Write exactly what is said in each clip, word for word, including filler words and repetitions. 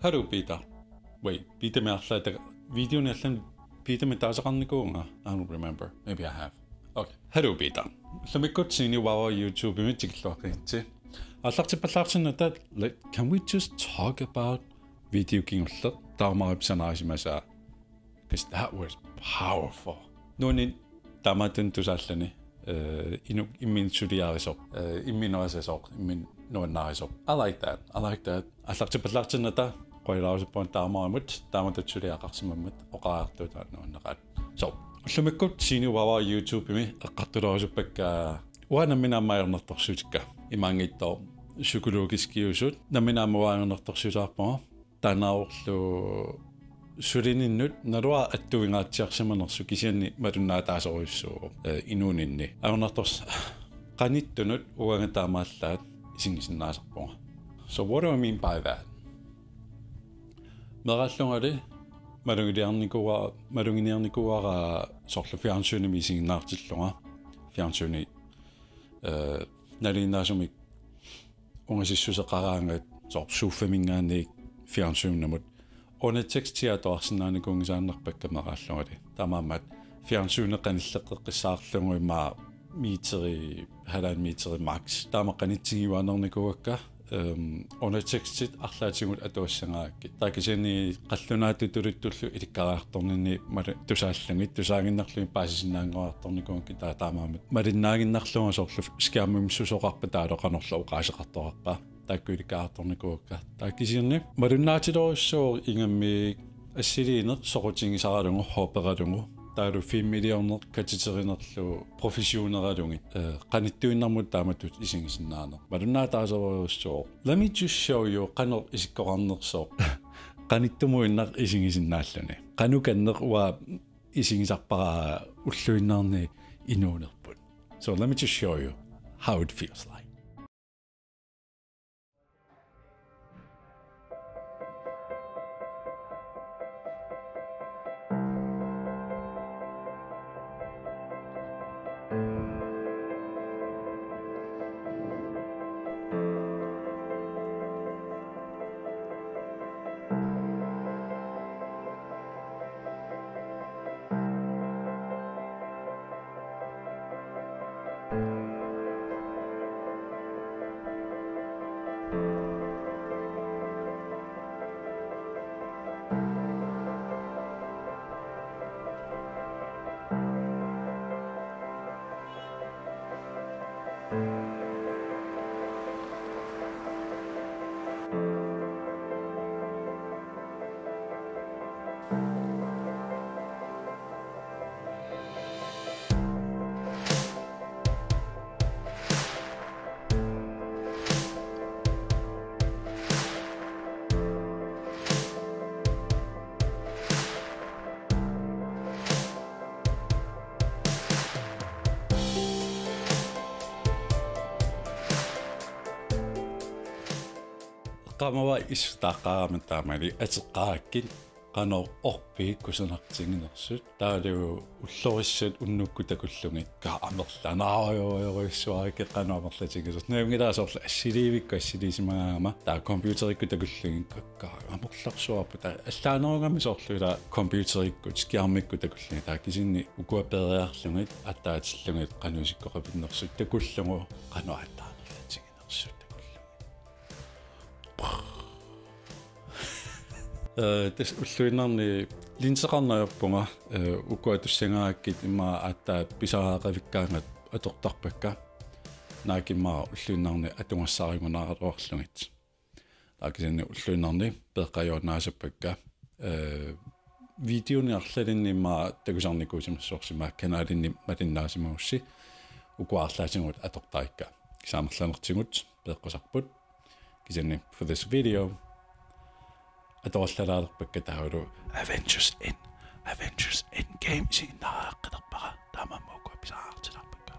Hello, Peter. Wait, Peter me arlaata videoni allan Peter me taasaqarnikuuvunga? I don't remember. Maybe I have. Okay. Hello, Peter. Ullumikkut Siini Wawa YouTubemi tikilluaqqigitsi. Aallartippallaartinnata, like, can we just talk about video kingulleq? Taamaapsanarisimasaa. Because that was powerful. Nuuni taamaattunik tusaalluni, eh, inuk imminut suliarisoq, eh, imminut asasoq, imminut nuannarisoq. I like that. I like that. Aallartippallaartinnata qujanarujussuupput taamaammat, taamatut suliaqarsimammata oqariartuutaat nuanneqaat. So, ullumikkut Siini Wawa YouTubemi eqqartularusuppakka uanga nammineq aamma ajornartorsiutikka. Imaanngitsoq psykologiskiusut nammineq aamma uanga ajornartorsiusaarpunga. Taannaarlu sulininnut naluara attuingaatsiarsimanersoq kisianni malunnaataasorujussuuvoq, eh, inuuninni. Ajornartorsiut qanittunut uanga taamaallaat isigisinnaasarpunga. So what do I mean by that? Meeraallungali maluginiarnikuuara, maluginiarnikuuara soorlu fjernsynimi isiginnaartillunga. Fjernsyni, eh, nalinginnaasumik ungasissuseqaraangat soorlu sofaminngaanniit fjernsynimut. Underteksti atuarsinnaanikuunngisaannarpakka meeraallungali. Taamaammat fjernsyni qanilleqqissaarlugu immaqa meteri, halvanden meteri max. Taama qanitsigiuaannarnikuuakka, ehm, undertekstit arlaatigut atuassangaakkit. Taava kisianni qallunaatut tuluttullu ilikkariartorninni mali-, tusaallugit, tusaaginnarlugit paasisinnaanngoraartornikuuakkit taava taamaammat. Malinnaaginnarlunga soorlu skærmimik susoqarpa taavalu qanorlu oqaaseqartoqarpa. Taakku ilikkariartornikuuakka. Taava kisianni malunnaatilerujussuuvoq ingammik assiliineq soqutigisaralugu, hopperalugu. Taavalu filmiliorneq, katiterinerlu, professioneralugit. Eh, qanittuinnarmut taamatut isigisinnaaneq. Malunnaataasorujussuuvoq. Let me just show you qanoq isikkoqarnersoq. Qanittumuinnaq isigisinnaalluni. Qanukanneq uanga isigisarpara ulluinnarni inuunerput. So let me just show you how it feels like. Qaamava issutaaqqaarama taamani ateqqaarakkit qanoq orpigit kusanartiginersut. Taavalu ullorissat unnukkut takullugit kaa amerlanaarujorujorujussuarakkit qanoq amerlatigisoq. Nalunngilara soorlu assiliivikkut assiliisimagaangama taava computerikkut takullugit kaa amerlarsuarput. Taava allaanerugami soorlu ila computerikkut skærmikkut takullugit. Taava kisianni ukua peeriarlugit attaatillugit qanoq isikkoqapinnersut takullugu qanoq aatsaat amerlatiginersut takullugit. Eh, tassa ulluinnarni linseqarneq ajorpunga, eh, ukua tussangaakkit immaqa aatsaat pisariaqavikkaangat atortarpakka. Naak immaqa ulluinnarni atugassarigunaraluarlugit. Taava kisianni ulluinnarni peeqqajuaannaasappakka. Eh, videoni arlalinni immaqa takusarnikuusimassavarsi, immaqa kanalinni malinnaasimagussi ukua arlaatigut atortarikka. Kisianni amerlanertigut peeqqusarput. Kisianni for this video atorallalaalerpakka taavalu Avengers End, Avengers Endgame isiginnaariaqqilerpara, taamaammat ukua pisariaqartilaarpakka.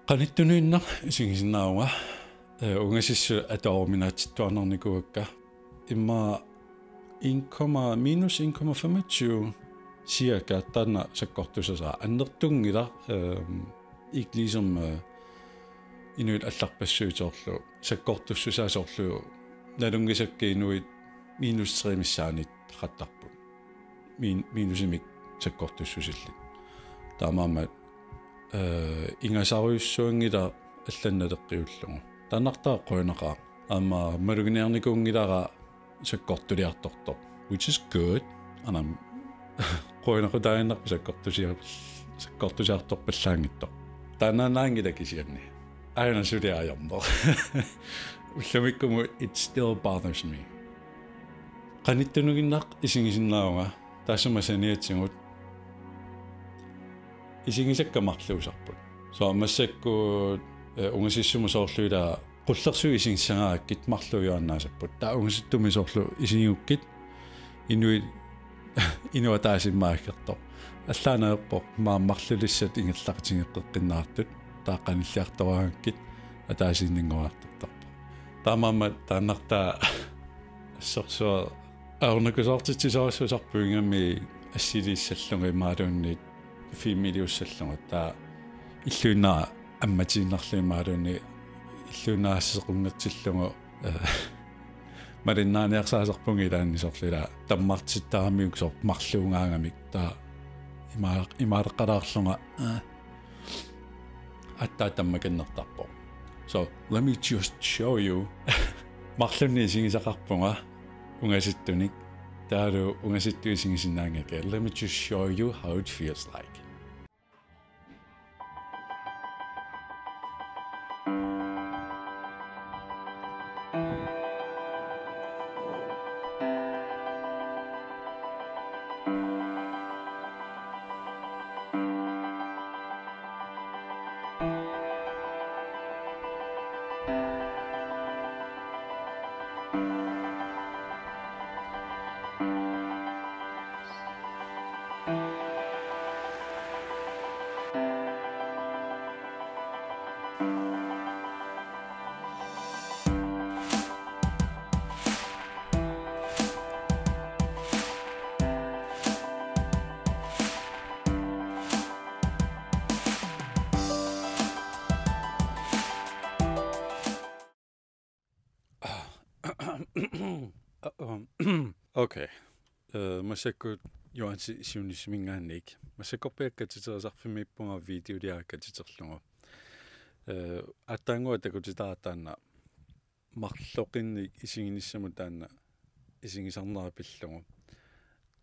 Qanittunuinnaq isigisinnaavunga, eh, ungasissut atoruminaatsittuarnikuuakka. Immaqa en komma, minus en komma femogtyve cirka taanna sakkortussasoq annertunngilaq, ehm, ikke ligesom, eh, inuit allarpassuit soorlu sakkortussusaa soorlu nalunngisakka inuit minus tre missaanniittarput. Min-, minusimik sakkortussusillit. Taamaammat, eh, ingasarujussuanngilaq allanut naleqqiullugu. Taannartaa qujanaqaaq. Aamma maluginiarnikuunngilara sakkortuliartortoq, which is good. Anam qujanaqutaaginnarpoq sakkortusia-, sakkortusiartorpallaanngitsoq. Taannaannaanngilaq kisianni. Aana suli ajorneq. Ullumikkumut it still bothers me. Qanittununnginnaq isigisinnaavunga, taassuma saniatigut isigisakka marluusarput. So massakkut, eh, ungasissumut soorlu ila qullersuit isigissagaangakkit marluujuaannaasapput. Taava ungasissumut soorlu isigigukkit inuit, inuit ataasiinnaq aggertoq. Allaanaappoq maani marlulissat ingerlaqatigeqqinnaartut. Taava qanilliartoraangakkit ataasiinninngoriartortarpoq. Taamaammat taannartaa assorsuaq ajornakusoortitsisoorujussuusarpoq, ingammik assiliissallugu imaluunniit filmiliussallugu, taava illuinnaq ammatiinnarlugu imaluunniit illuinnaq sequnngatsillugu, eh, malinnaaniarsaasarpunga ilaanni soorlu ila tammartittaramiuk soorlu marluugaangamik, taava ima-, imaaleqqalaarlunga, eh, aatsaat tammakannertarpoq. So, let me just show you. Marlunnik isigisaqarpunga ungasittunik. Taavalu ungasittunik isigisinnaanngikkakkit. Let me just show you how it feels like. Okay. Eh, massakkut Juaansi siunissaminngaanniit. Massakkorpiaq katiterisarfimmiippunga videoliaq katiterlugu. Eh, aatsaannguaq takutitara taanna marloqinnik isiginissamut taanna isigisarnera pillugu.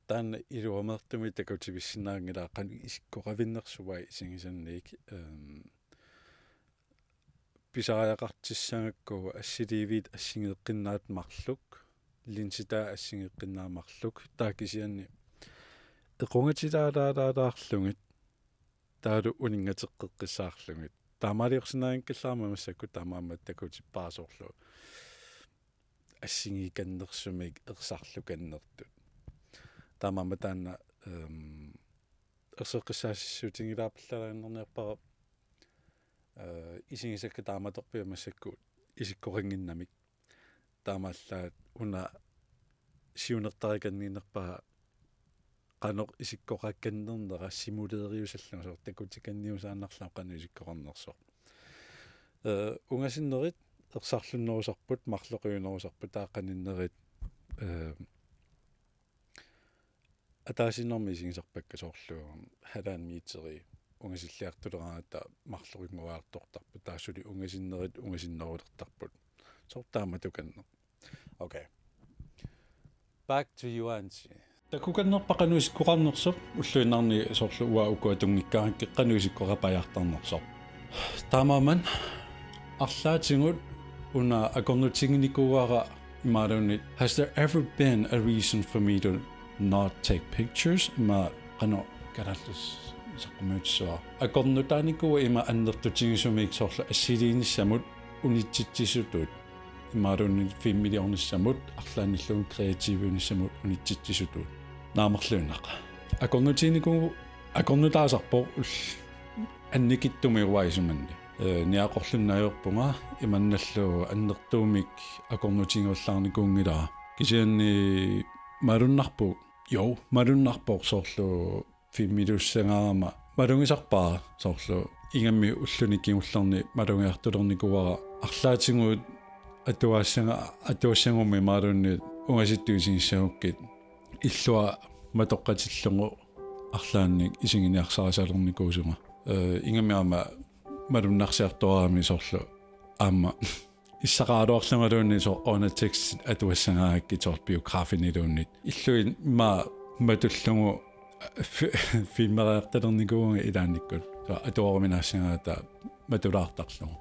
Taanna iluameertumik takutivissinnaanngilaa qanoq isikkoqavinnersut isigisanniit, ehm, pisariaqartissagakku assiliiviit assigeeqqinnaat marluk, linsitaa assigeeqqinnaat marluk, taava kisianni equngatilaalaalaalaarlugit, taavalu uninngateqqeqqissaarlugit. Taamaaliorsinnaanngikkallarama massakkut taamaammat takutippara soorlu assigiikannersumik ersarlukannertut. Taamaammat taanna, ehm, erseqqissaassutigilaarpallaalaarnerniarpara, eh, isigisakka taamatorpiaq massakkut isikkoqannginnamik. Taamaallaat una siunertarikanniinnerpaa qanoq isikkoqakkannernera simuleeriusallugu, soorlu takutikanniusaannarlugu qanoq isikkoqarnersoq. Eh, ungasinnerit ersarlunnerusarput, marloqiunerusarput, taava qaninnerit, eh, ataasiinnarmik isigisarpakka soorlu halvanden meteri ungasilliartuleraangata marloqinngoriartortarput, taava suli ungasinnerit ungasinnerulertarput. Soorlu taamatukanneq. Okay. Back to Juaansi. Takukannerpa qanoq isikkoqarnersoq, ulluinnarni soorlu uanga uku atunngikkaangakkit qanoq isikkoqapajaartarnersoq. Taamaammat arlaatigut una akornutiginikuuara imaluunniit, has there ever been a reason for me to not take pictures? Ima qanoq kalaallisut saqqummiutissavara. Akornutaanikuua ima annertutigisumik soorlu assiliinissamut unitsitsisutut. Imaluunniit filmiliornissamut, arlaannilluunniit kreativiunissamut unitsitsisutut. Naamerluinnaq. Akornutiginikuuara, akornutaasarpoq ul-, annikitsumik uanga isumanni. Eh, niaqorlunnik ajorpunga, imannalu annertuumik akornutigivallaarnikuunngilara. Kisianni malunnarpoq, jo, malunnarpoq soorlu filmiliussagaangama malugisarpara soorlu ingammik ulluni kingullerni malugiartulernikuuara arlaatigut atuassanga-, atuassagummi imaluunniit ungasittut isigissagukkit illua matoqqatillugu arlaannik isiginiarsarisalernikuusuma. Eh, ingammik aamma malunnarsiartuaarami soorlu aamma issaqaraluarlungaluunniit soorlu una tekstit atuassagaangakkit soorlu biografiniluunniit. Illui immaqa matullugu fi-, filmeriartalernikuuvunga ilaannikkut. Soorlu atuaruminaassagaata matulaartarlugu.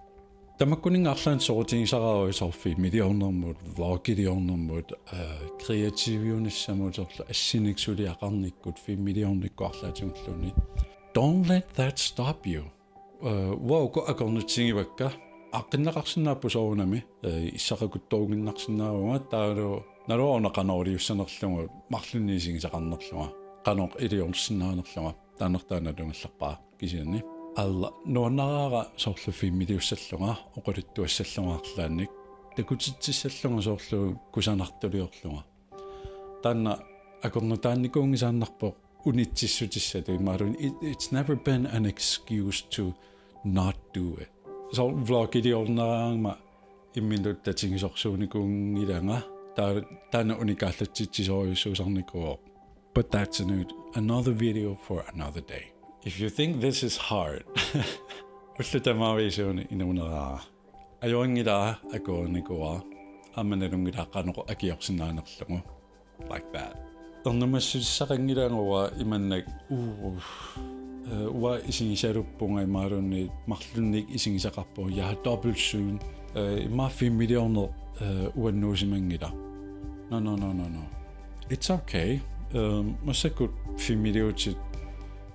Tamakkuninnga arlaannik soqutigisaraara soorlu filmiliornermut, vlogiliornermut, eh, kreativiunissamut soorlu assinik suliaqarnikkut filmiliornikkut arlaatigulluunniit. Don't let that stop you. Eh, uanga uku akornutigivakka. Aaqqinneqarsinnaapput soorunami, eh, issaqakkuttuuginnarsinnaavunga taavalu naluara una qanoq iliussanerlugu marlunnik isigisaqarnerlunga. Qanoq iliorsinnaanerlunga. Taannartaa nalunngilarpara kisianni. Alla nuannaraara soorlu filmiliussallunga, oqaluttuassallunga arlaannik. Takutitsissallunga soorlu kusanartuliorlunga. Taanna akornutaanikuunngisaannarpoq unitsissutissatut imaluunniit it, it's never been an excuse to not do it. Soorlu vlogiliorneraangama imminut tatigisorsuunikuunngilanga taa-, taanna unikaallatsitsisorujussuusarnikuuvoq. But that's a new, another video for another day. If you think this is hard, ullut tamaviisuuni inuuneraara. Ajorinngilaa akuerinikuuara, aamma nalunngilara qanoq akiorsinnaanerlugu. Like that. Ernumassutissaqanngilanga uanga imannak uu, eh, uanga isigisaluppunga imaluunniit marlunnik isigisaqarpunga, jeg har dobbeltsyn, eh, immaqa filmiliorneq, eh, uannuusimanngilaq. No, no, no, no, no. It's okay. Eh, massakkut filmiliutit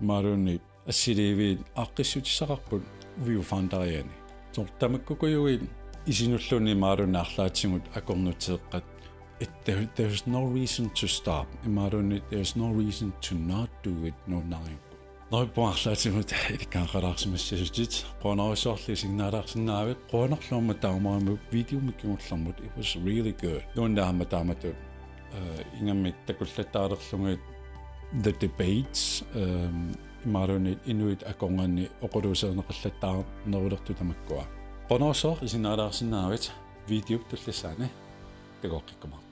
imaluunniit assiliiviit aaqqissutissaqarput viewfinderiani. Soorlu tamakkukujuit isinulluunniit imaluunniit arlaatigut akornuteeqqat. It, there, there's no reason to stop. Imaluunniit there's no reason to not do it nuannariuk. Neriuppunga arlaatigut ilikkagaqalaarsimassasutit, qujanarsuarli isiginnaalaarsinnaagavit, qujanarlu aamma taamaammat videomik kingullermut, it was really good. Nuanneq aamma taamatut, eh, ingammik takullattaalerlugit the debates, ehm, imaluunniit inuit akornanni oqaluuserineqallattaarnerulertut tamakkua. Qujanarsuaq isiginnaalaarsinnaagavit videop tullissaani takoqqikkumaartoq.